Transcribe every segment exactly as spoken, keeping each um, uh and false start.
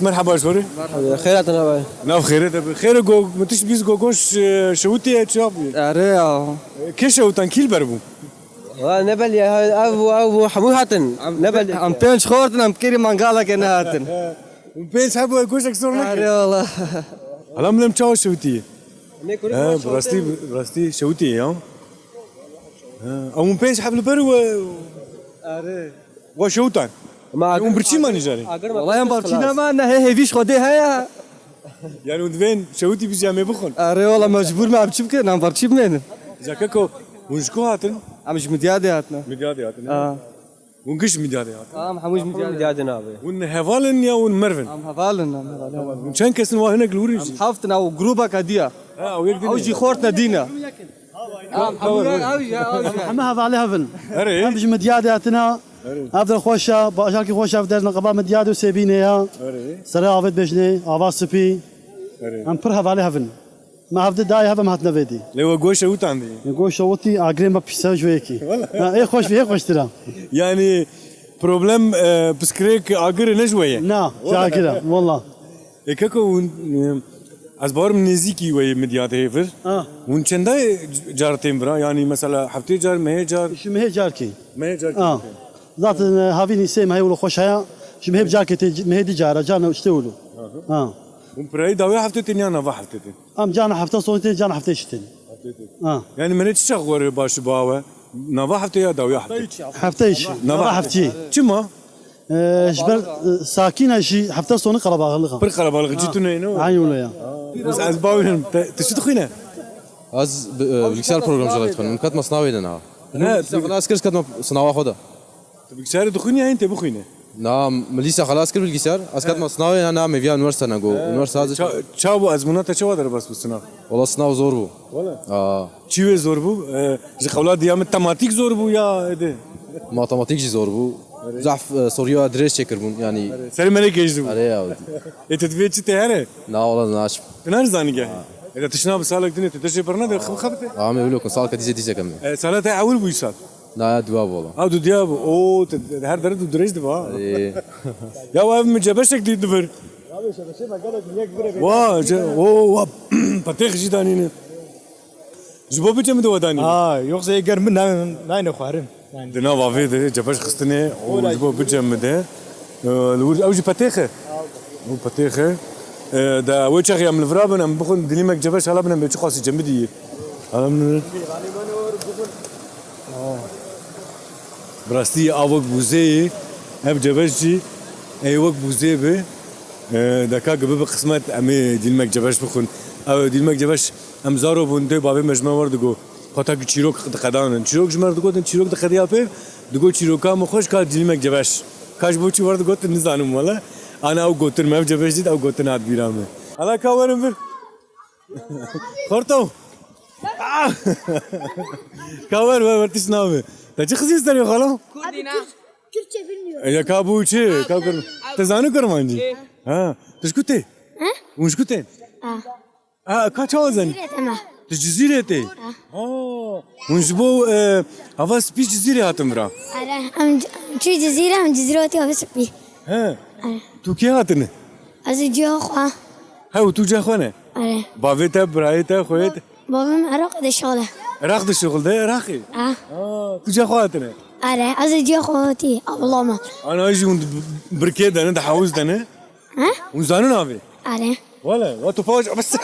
Merhaba, ji xêrê. Merhaba. Xêr hatin abi. Nav xêrê de bi. Xêrê go, min tişt bîst go, go ş-, şewitî ye, çi yapî? Erê ya. Kê şewitan, kî li ber bû? Wa ne belî ya, ev bû, ev bû, hemû hatin. Ne belî. Em pênc xortin, em kirî mangaleke nehatin. Hûn pênc heb, goşek zor neke. Erê wala. Hala min em çawa şewitî ye? Ne kurî. He, bi rastî, bi rastî şewitî ye ya. He, hûn pênc heb li ber we. Erê. We şewtan. Ma hûn birçî manî carê? Wala em birçî nema, ne hê hêvîş Xwedê heye. Yani hûn divên şewitî bijî em ê bixwin? Erê wala mecbûr me, em çi bikin? Em birçî bimênin. Îca keko, hûn ji ku hatin? Em ji Midyadê hatine. Midyadê hatine. Ha. Hûn giş Midyadê hatin? Em hemû ji Midyadê. Midyadê nabê. Hûn heval in ya hûn merv in? Em heval in, em heval in. Hûn çend kes in, wa hinek li wir in jî? Em heft in, ew grûbeke dî ye. Ha, ew yek din. Ew jî xortine dî ne. Heme hevalê hev in. Erê. Em ji Midyadê hatine. Erê. Ev der xweş e, bajarkî xweş e, ev der neqeba Midyadê û Sêbînê ya. Erê. Serê avê dibêjinê, ava spî. Erê. Em pir hevalê hev in. Me hevdî dayê hev em hatine vê dî. Lê we goşe witandî? Lê goşe witî, agirê me pîse ji wê yekî. Wala. Ha, ê xweş bî, ê xweştir e. Yani problem, e, piskirêk agir ne ji we ye? Na, ji agir e, wala. Ê keko, hûn, e, ez bawerim nêzîkî we yê Midyadê hêvir. Ha. Hûn çenda car tên vira? Yani mesela heftê car, mehê car? Ji mehê carkî. Mehê carkî. Ha. Zaten, e, havînî sê mehê wilo xweş heye. Ji mehê carkê tê, mehê dî cara, carna işte wilo. Aha. Ha. Hûn pirayî dawiya heftê tên ya nava heftê tên? Em carna hefta sonê tên, carna heftê şî tên. Heftê tên. Ha. Yani menê çi çax were baş ba we? Nava heftê ya dawiya heftê? Heftê şî. Nava heftê. Çima? Ee, ji ber, e, sakîne jî hefta sonu qelebalix e. Pir qelebalix, cî tune ne? Aynı öyle ya. Biz ez bawînim, te, tu çi dixwîne? Ez bi, e, bilgisayar programcılığı dixwînim. Min ketme sinavê de na. Ne, lîse xelas kir, ez ketme sinava xwe de. Tu bilgisayarê dixwînî ya, yîn tê bixwîne? Na, min lîse xelas kir bilgisayar, ez ketme sinavê, ya na, me viya üniversite ne go. Üniversite hazir. Ça-, ça bû, ezmûna te çawa derbas bû sınav? Wala sınav zor bû. Wala? Aa. Çi wê zor bû? E, ji xewla diya min tematik zor bû ya êdî? Matematik jî zor bû. Zaf, e, soruya dirêj çêkirbûn, yani. Serê me lê gêj bû. Erê ya. Ê, tu divê çi tê here? Na, wala naçim. Tu narizanî gehê? Ha. Ê, de tişna bi salek dinê, tu tiştê birine de xim xebite. Ame wilo kun, salka dîze dîze kemê. E, sala te ewil bû îsal? Na, ya dua bû wala. Ha, du diya bû. O, te, te her dere du dirêj diba. Ê. Ya, ev mi cebeşek dî dibir. Wa, ce-, o, wa, petêx jî danîne. Ji bo bicem de we danîne. Ha, yoksa eger min na-, nayne xwarin. Yani. Di nav avê de cebeş xistine û ji bo bicem de, e, li wir ew jî petêxe. Û petêxe. E, de wê çaxê em li vira bin, em bixwin dilîmek cebeş hala bin, em bê çi xwasî cem bidî. Hala min. Bi rastî ev wek bûzê ye. Ev cebeş jî ê wek bûzê be. E, de ka gibi bi qismet em ê dilîmek cebeş bixwin. Ew dilîmek cebeş em zaro bûn, dê bavê me ji me wer digo. Xwe takî çîrok diqedanin. Çîrok ji me re digotin, çîrok diqediya pê, digo çîroka min xweş ka dilîmek cebeş. Ka ji bo çi wer digotin nizanim wele. Ana ew gotin me, ev cebeş dît, ew gotin hat bîra min. Hala ka werin vir. Xorto. Ah! Ka wer, wer, wer, tişt nabe. Te çi xizî serê xala? Kurdî ne? Abi Türk-, Türkçe bilmiyorum. E, ya ka bû çi? Ka kur-, te zanî kurmancî? Ha, tu ji ku tê? He? Hûn ji ku tên? Ah. Ha, ka çawa zanî? Cizîrê te me. Tu Cizîrê tê? Ha. Ha. Hûn ji bo, e, hava spî Cizîrê hatin vira? Are, em c-, em çû Cizîrê, em Cizîrê hatî hava spî. He. Are. Tu kê hatine? Ez û ciya xwe. He, û tu ciya xwe ne? Are. Bavê te, birayê te, xweyê te? Bavê min Iraq de şixul e. Iraq de şixul de, Iraqê? Ha. Ha, tu ciya xwe hatine? Are, ez û ciya xwe hatî, Abdullah me. Ana jî hûn di birkê de ne, di hewz de ne? He? Hûn zanin avê? Are. Wele, wa tu paş, bes.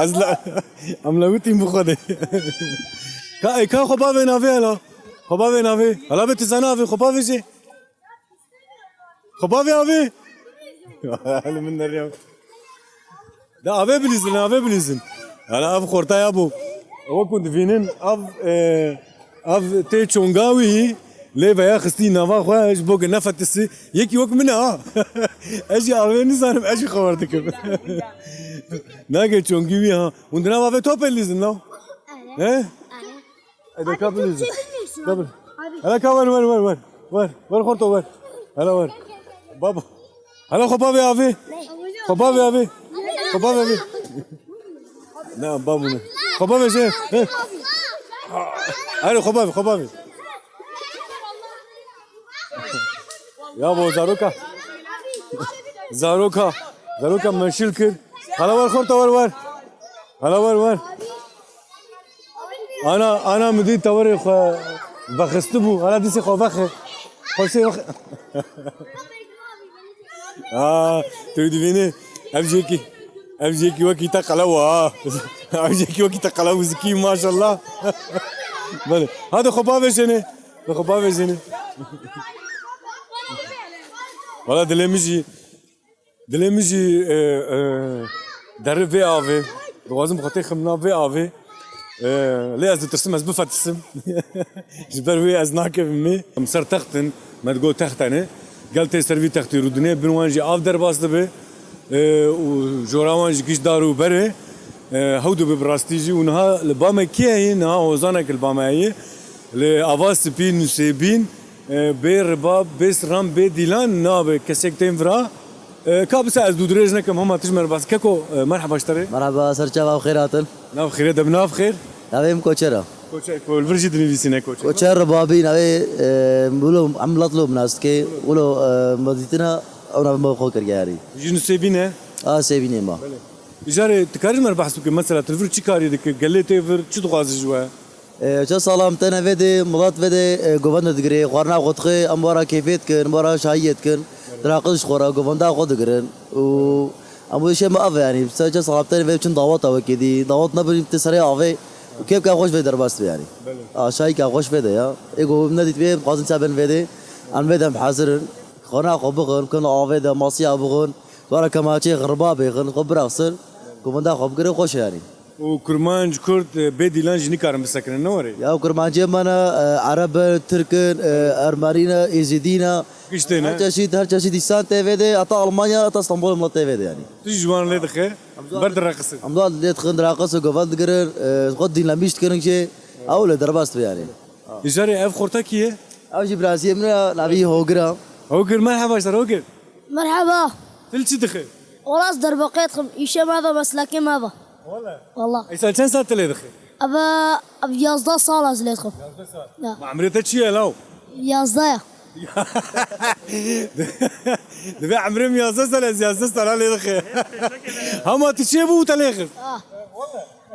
Ez la, em la witîm bi xwe de. Ka, ê, ka xwe bavê navê ela. Xwe bavê navê. Ela be tu zana avê, xwe bavê jê. Xwe bavê avê. Hele min derya. Da avê bilîzin, avê bilîzin. Hala ev xorta ya bû. Ew ku divînin, ev, e, ev tê çonga wî, lê veya xistî nava xwe, ji bo ku nefetisi. Yekî wek min e, ha. Ez jî avê nizanim, ez jî xewer dikim. Nake çongî wî, ha. Hûn di nav avê top e lîzin, no? He? Ede ka bilîzin. Türkçe bilmiyorsun abi. Hele ka wer, wer, wer, wer. Wer, wer xorto wer. Hele wer. Babo. Hele xwe bavê avê. Xwe bavê avê. Xwe bavê avê. Ne, babo ne. Xwe bavê jê. He. Hele xwe bavê, xwe bavê. Ya bo zaroka. Zaroka. Zaroka meşil kir. Hala wer xorta wer wer. Hala wer wer. Ana, ana min dî tewerê xwe vexistibû. Hala dîsê xwe vexe. Xwesê vexe. Aa, tu dibînî. Ev jêkî. Ev jêkî wekî te qelew e ha. Ev jêkî wekî te qelew û zikî maşallah. Belê. Hadi xwe bavêjêne. Xwe bavêjêne. Wala dilê min jî. Dilê min jî, e, e, deri vê avê. Dixwazim xwe têxim nav vê avê. E, lê ez ditirsim, ez bifetisim. Ji ber wê ez nakevim ê. Em ser text in, me digot text hene. Gel tê ser vî textê rûdinê, bin wan jî av derbas dibe. E, û jora wan jî giş dar û berê. E, hew dibe bi rastî jî. Û niha li ba me kê heye? Niha hozanek li ba me heye. Li Ava Spî, Nusêbîn, e, bê ribab, bê siran, bê dîlan nabe. Kesek tên vira. E, ka bisa ez dûdirêj nekim, hema tij me re bas. Keko, e, merheba ji te re. Merheba, ser çava û xêr hatin. Nav xêre de bi nav xêr. Navê min Koçer e. Koçer, ku li vir jî dinivîsîne Koçer. Koçer Ribabî navê, e, wilo em milet lo nas dike, wilo, e, me dîtina ew navê me xwe kir yarî. Ji Nusêbîn e? A, Sêbînê ma. Belê. Îcarê tu karî ji me re behs bike, mesela tu li vir çi karî dike, gelê tê vir çi dixwaze ji we? E, çend sala em têne vê de, milet vê de, e, govende digire, xwarina xwe dixwe, em wara kêfê dikin, wara şahiyê dikin, diraqis ji xwe re, govenda xwe digirin. Û em wê şê me ev e, yanî, çend sala em têne vê de, çend daweta wekî dî, dawet nebin, tê serê avê, û kêfka xweş vê derbas dibe, yanî. Belê. Aşayîka xweş vê de ya. Ê ku nedît bê, dixwazin çaben vê de, em vê de em hazir in. Xwarina xwe bixin, bikin avê de, masiya bixin, wara kemaçê, ribabê xin, xwe biraxsin, govenda xwe bigirin, xweş e, yanî. Û kurmanc, kurd, e, bê dîlan jî nikarin bisekinin, ne were? Ya kurmancê me ne, e, ereb in, tirk in, e, ermenî ne, êzidî ne. Giştê ne? Her çeşît, her çeşît însan tê vê de, heta Almanya, heta Stenbolê milet tê vê de yanî. Tu jî ji wan lê dixe, ber direqisin. Em wan lê dixin, direqis û govend digirin, e, xwe dînlemîş dikirin jî, ew lê derbas dibe yanî. Îcarê ev xorta kî ye? Ew jî biraziyê min e, navî Hogir e. Hogir, merheba ji te re Hogir. Merheba. Tu li çi dixî? Wala ez derbaqê dixim, îşê me ve, meslekê me ve. Wala. Wala. Îsal çend sal tu lê dixî? Eve, ev yazdeh sal ez lê dixim. Yazdeh sal. Ya. Ma emrê te çi ye law? Yazdeh ya. Divê emrê min yazdeh sal, ez yazdeh sal lê dixî. Hema tu çêbû te lê xist? Ah.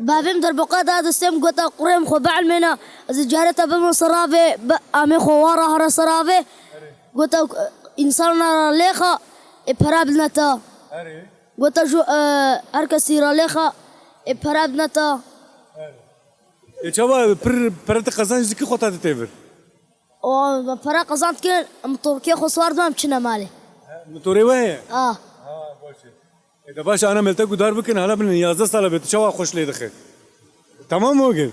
Bavê min derboqa da destê min, gota, "Kurê min, xwe bielmêne, ez ê carê te bibim siravê, bi amê xwe wara here siravê." Gota, "Însana ra lêxa, ê pera bidine te." Erê. Gota, "Ju, e, her kesî ra lêxa, ê pera bidine te." Erê. Ê çawa pir pere te qezenc dikî xwe ta dite vir? O, me pere qezand kir, motorkê xwe siwar dibim, çine malê. Motorê we heye? A. Ha, baş e. E, de baş e, ana meltek û dar bikin, hala binin yazdeh sala be, tu çawa xweş lê dixe? Tamam Ogir.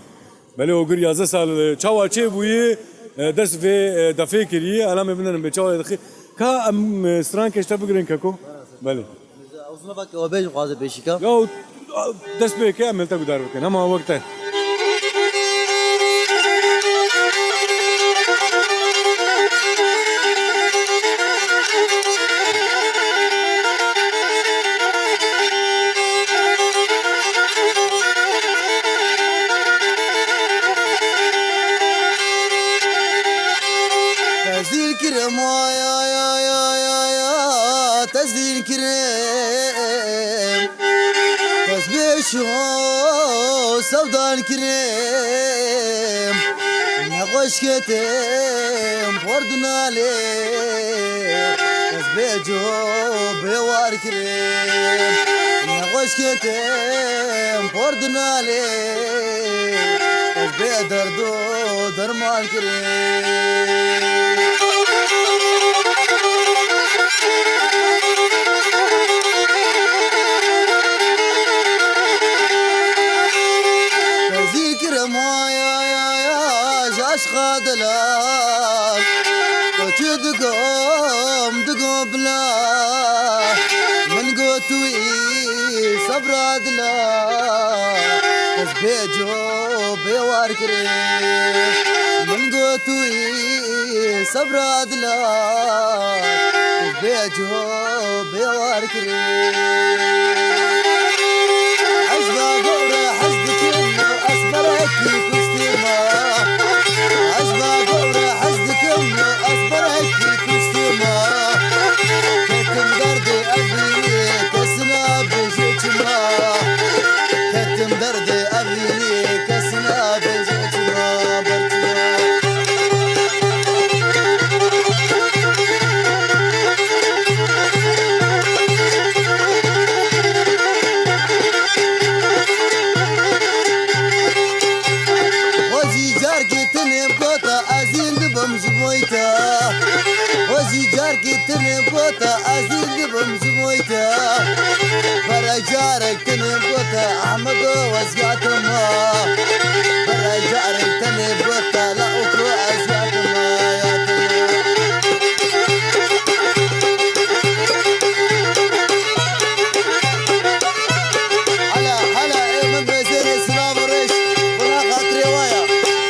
Belê Ogir yazdeh sal, e, çawa çê bûyî, e, dest vê, e, defê kiriye, hala me binin be çawa lê dixe. Ka em, e, stran keşte bigirin keko. Belê. Uzun bak, o bej xwaze pêşîka. Ya, dest pê ke, em meltek û dar bikin. Hema wek te. Tezdîl kirim, ay, ay, ay, ay, ay, ay, tezdîl kirim. Tesbê şo sevdan kirim. Nexweş ketim por dinalê. Tesbê co bêwar kirim. Nexweş ketim por dinalê. Tesbê derdo derman kirim. Tezî kirim, ay, ay, ay, ay, ji eşqa dilan. Koçî digom, digom bila. Min got wî sebra dila. Ez bê co bê war kirê. Min got wî sebra dila. Ez bê co bê war kirê. Ez ba gora hez dikim, ez berekî kuştî ma. Ez ba gora hez dikim, ez berekî kuştî ma. Ketim derdê ez Te ez dibim ji bo te. Bere carek tenê bo te, Ehmedo weziyatê me. Bere carek tenê bo te, la oko eziyatê me, ya te. Hala, hala, ê min bezêrê silav û rêş. Bona xatirê we ya.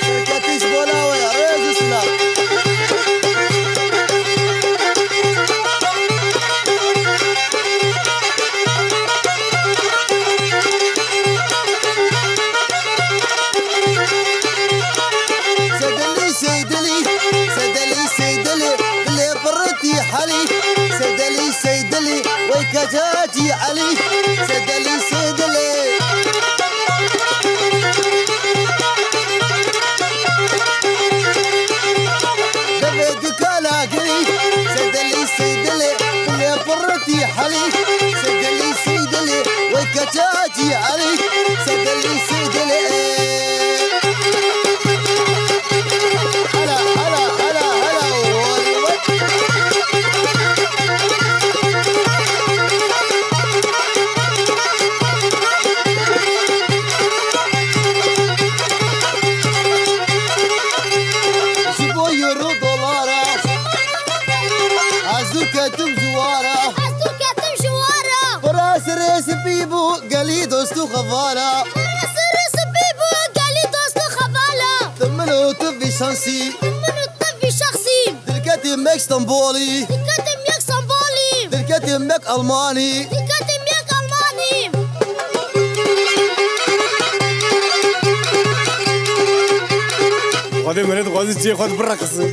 Serketiş bona we ya. Rêz û silav. Sedelî, seydilî, sedelî, seydilî, dilê pirtî helî. Sedelî, seydilî, wey kecacî elî. Sedelî, seydilî. Devê dikala girî, sedelî, seydilî, dilê pirtî helî. Sedelî, seydilî, wey kecacî elî. Sedelî, seydilî. Hala, hala, hala, hala, oy, oy. Ji bo euro dolara, ez dûr ketim ji wara. Ez dûr ketim ji wara. Xwira serê spî bû, gelî dost û xevala. Xwira serê spî bû, gelî dost û xevala. Ti min û ti vî şansî. Ti min û ti vî şansî. Dirketî mek Stenbolî. Dirketî mek Stenbolî. Dirketî mek Almanî. Dirketî mek Almanî. Xwedê meret xwazî çiyê xwe bireqisî.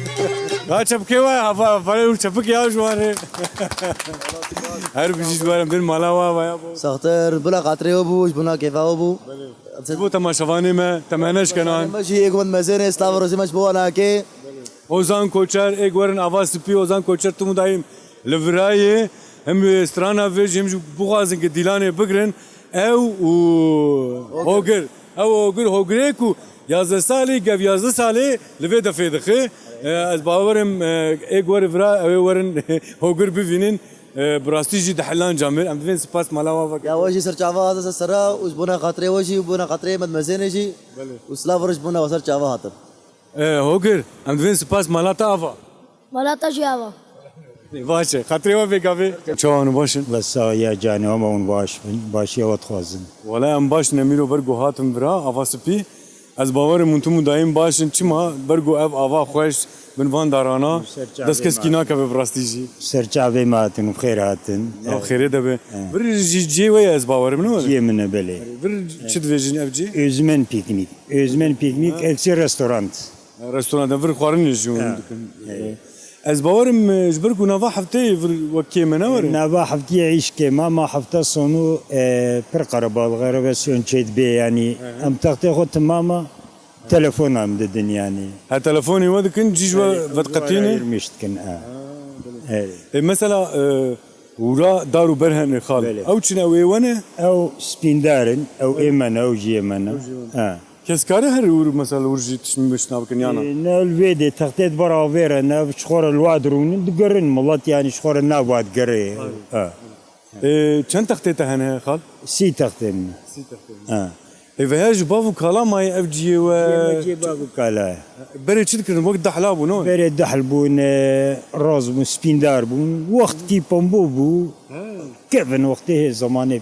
Ya çepikê we, hava, hava, çepik ya ji wan re. Her bijî ji wan re, bin mala wa, wa ya bo. Saxtir, bila xatirê we bû, ji bona kêfa we bû. Ji bo temaşevanê me, temene ji kenan. Me jî êk wend mezênê, slav rojê me ji bo wan ake. Ozan Koçer, êk werin ava spî, Ozan Koçer, tu mudayîm li virayê, hem strana vê jî, hem jî bixwazin ki dîlanê bigrin, ew û Hogir. Ew Hogir, Hogirê ku yazdeh salî, gev yazdeh salê li vê defê dixe. E, ez bawerim, e, êk weri vira, ew ê werin Hogir bivînin. E, bi rastî jî dihilan camêr. Em divên spas mala wa veke. Ya we jî ser çava hatin ser sera û ji bona xatirê we jî û bona xatirê me mezênê jî. Belê. Û silav re ji bona we ser çava hatin. E, Hogir, em divên spas mala te ava. Mala te jî ava. Baş e. Xatirê we pêk avê. Çawa hûn baş in? Ve sawa ya canê we, hûn baş bin. Başiya we dixwazin. Wele em baş in, em îro ber ku hatin vira, ava spî. Ez bawerim hûn tim û dayîm baş in. Çima? Ber ku ev ava xweş bin van darana, dest keskî nakeve bi rastî jî. Ser çavê me hatin û xêr hatin. Ew xêrê de be. Vir jî cihê we ye ez bawerim, ne were? Cihê min e, belê. Vir çi dibêjin ev cih? Özmen Piknik. Özmen Piknik, ev çi restorant. Restoranta vir xwarinê jî hûn dikin. Evet. Ez bawerim, e, ji ber ku nava hefteyê vir wek kêm e, ne were? Nava heftiyê îş kêm e, ma hefta sonu, e, pir qerebalix e, reservasyon çêdibe, yanî em textê xwe timam e, telefona em didin yanî. He, telefonê we dikin, cî ji we vediqetîne? Ayırmış dikin, e. Evet. E, mesela, e, wira dar û ber hene xal. Belê. Ew çi ne, ew ê we ne? Ew spîndar in, ew ê me ne, ew jî ê me ne. Ew jî ê we ne. He. Kes kare her ûr, mesela, ûr jî tişt min bişna bikin, yana? E, ne li vê dê textê di ber avê re, ne ji xwe re li wa dirûnin, digirin milet, yanî ji xwe re nav wa digire. Aynen. Ha. E, çend textê te hene, xal? Sî textê min. Sî textê min. Ha. E, veya ji bav û kala maye ev cihê we? Cihê me cihê bav û kala ye. Berê çi dikirin? Wek dehla bûn, o? Berê dehl bûn, e, raz bûn, spîndar bûn. Wextkî pombo bû. Ha. Kevin wextê hê zemanê.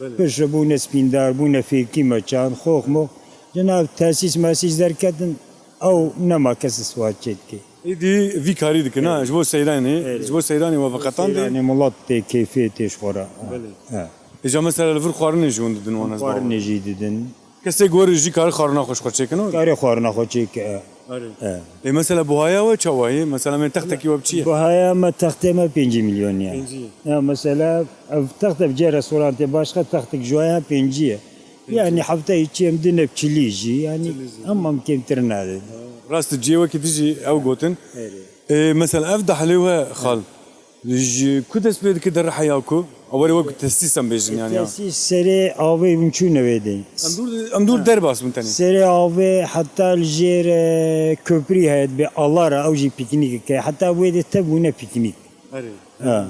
Belê. Pişt bûne spîndar, bûne fêkî meçan, xox mox. Ji nav tesîs mesîs derketin, ew nema kes îstîfade çê dike. Êdî vî karî dikin, ha, ji bo seyranê, ji bo seyranê we veqetandê. Seyranê milet tê kêfê tê ji xwe re. Belê. He. Îja mesela li vir xwarinê jî hûn didin wan ez bawer. Xwarinê jî didin. Kesê ku were jî kare xwarina xwe ji xwe çêkin, were? Kare xwarina xwe çêke, e. Erê. E. Ê, mesela buhaya we çawa ye? Mesela me textekî we bi çi ye? Buhaya me, textê me pêncî milyon ye. Pêncî ye. Ya mesela ev texte bi cê restorantê başka textek ji waya pêncî ye. Pêncî. Yani hefteyê çi em dine bi çilî jî, yani. Çilî jî. Em, em kêmtir nadin. Rast, cihê wekî dijî ew gotin. Erê. Ê, mesela ev dehlê we xal. Ji ku dest pê dike derheya ku? Ew were wek tesîs em bêjin yani ya. Tesîs serê avê hûn çûne wê dê. Em dûr, em dûr derbas bûn tenê. Serê avê heta li jêr, e, köprî heye dibê Alara, ew jî pîknîkek e. Heta wê dê te bûne pîknîk. Erê. Ha.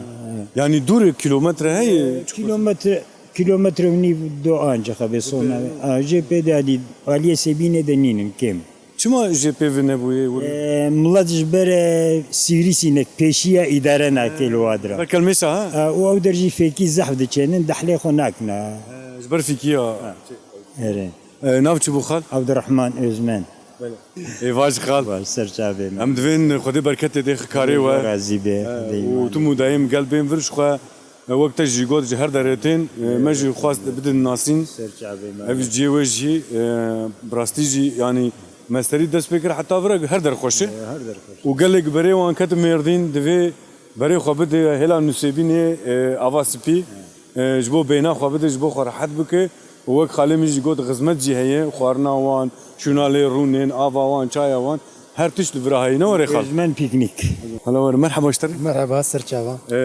Yanî dûr e, kilometre heye? Kilometre, kilometre û nîv do anca xebê sona. Ha, jê pê de alî, aliyê Sebînê de nînin kêm. Çima jê pê vi nebûye? E, milet ji ber, e, sîvrî sînek pêşiya îdare nake li wadira. Ber kelmêsa, ha? E, û ew der jî fêkî zehf diçênin, dehlê xwe nakine. E, ji ber fîkiya. Ha. Erê. E, nav çi bû xal? Abdurrahman Özmen. Belê. Ê, vaj xal. Vaj, ser çavê me. Em divên Xwedê berketê dê karê we. Razî be. E, û tim û dayim gel bên vir ji xwe. E, wek te jî got, ji her derê tên, e, me jî xwest bidin nasîn. Ser çavê me. Ev cihê we jî, e, bi rastî jî, yanî, me serî dest pê kir, heta vir e her der xweş e. E, her der xweş. Û gelek berê wan ketin Mêrdîn, divê berê xwe bide hêla Nûsêbînê, e, Ava Spî. E, ji bo bêhna xwe bide, ji bo xwe rehet bike. Û wek xalê min jî got, xizmet jî heye, xwarina wan, şûna lê rûnên, ava wan, çaya wan, her tişt li vira heye, ne were xal? Gozmen pîknîk. Hala were, merheba ji te re. Merheba, ser çava. E,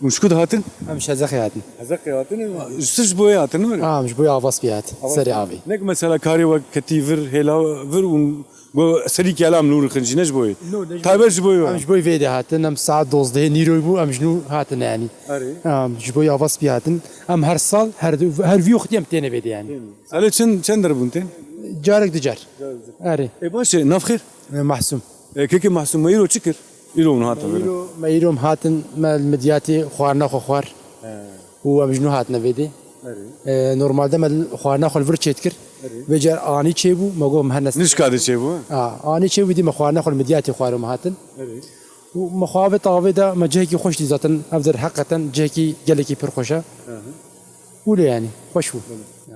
hûn ji ku dihatin? Em ji Hezexê hatin. Hezexê hatin? Ji, ji bo yê hatin, ne were? Ha, em ji bo yê Avaspiyê hatin. Serê avê. Nek mesela karê we ketî vir, hêla vir û Go serî kelam nû rixin jî ne ji bo yê. No, ne ji bo yê. Taybet ji bo yê. Em ji bo yê vê de hatin, em saet dozdehê nîroy bû, em ji nû hatin yanî. Erê. Em ji bo yê Avaspiyê hatin. Em her sal, her, her vî wextî em têne vê de yanî. Salê çend, çend der bûn tên? Carek du car. Erê. E, baş e, nav xêr? E, Mahsûm. E, kekê Mahsûm, me îro çi kir? Îro hûn hatin. Me îro, me îro em hatin, me li Midyatê xwarina xwe xwar. He. Û em ji nû hatine vê dê. Erê. E, normalde me xwarina xwe li vir çêdikir. Erê. Vê car anî çêbû, me got em her nes- Nişka de çêbû, ha? Ha, anî çêbû, dî me xwarina xwe li Midyatê xwar û me hatin. Erê. Û me xwe avêt avê de, me cihekî xweş dî zaten, ev der heqeten cihekî gelekî pir xweş e. Aha. Wile yanî, xweş bû.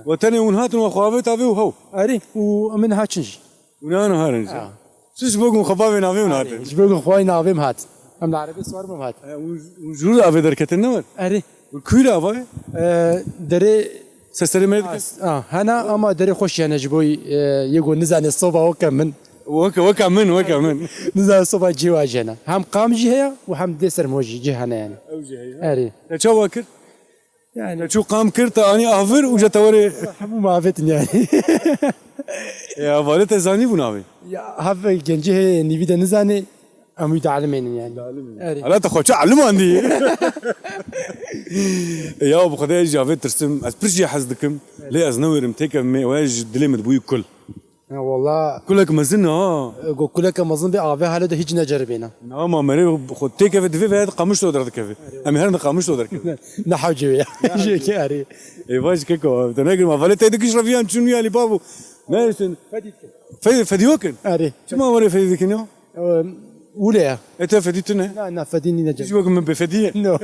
We tenê hûn hatin, we xwe avêt avê û hew? Erê, û em ê niha çin jî. Û niha niha rin jî. Ha. Siz ji bo ku xwe bavê navê hûn hatin? Ji bo ku xwe navê min hat. Em li erebê siwar bûm hat. E, û, û ji wir avê derketin ne wer? Erê. Û kûyî re ava ye? E, derê Seserê me dikin? As-, a, hena ama derê xweş hene ji bo, e, yê ku nizane soba weke min. Weke, weke min, weke min. Nizane soba cihê wa jî hene. Hem qam jî heye û hem dê ser min jî cih hene yani. Ew jî heye. Erê. Te çawa kir? Yani. Te çû qam kir, te anî av vir û je te werê. Hemû me avêtin yani. Ya, valê te zanî bû navê? Ya, hev gencî heye, nîvî de nizanê, em wî dialimênin yani. Dialimênin. Erê. Hala te xwe çi elimandî? Ya, bi Xwedê ez jî avê tirsim. Ez pir jî hez dikim. Lê ez newêrim têkevimê, we ji dilê min dibûyî kul. Ya, wala. Kulek mezin ha. Go kuleke mezin bê, avê hale de hiç neceribêne. Na, ma merê xwe têkeve divê ve Qamişlo derdikeve. Em herin de Qamişlo derkeve. Ne hewce ya. Jêke erê. Ê, vaj keko, te negirim. Valê te dikiş reviyan çûn ya li babo. Ne, sen fedî dikin. Fedî, fedî wakin? Erê. Çima warê fedî dikin ya? Em, wile ya. E, te fedî tune? Na, na, fedî nîne. Hiç wek min bê fedî ye. No.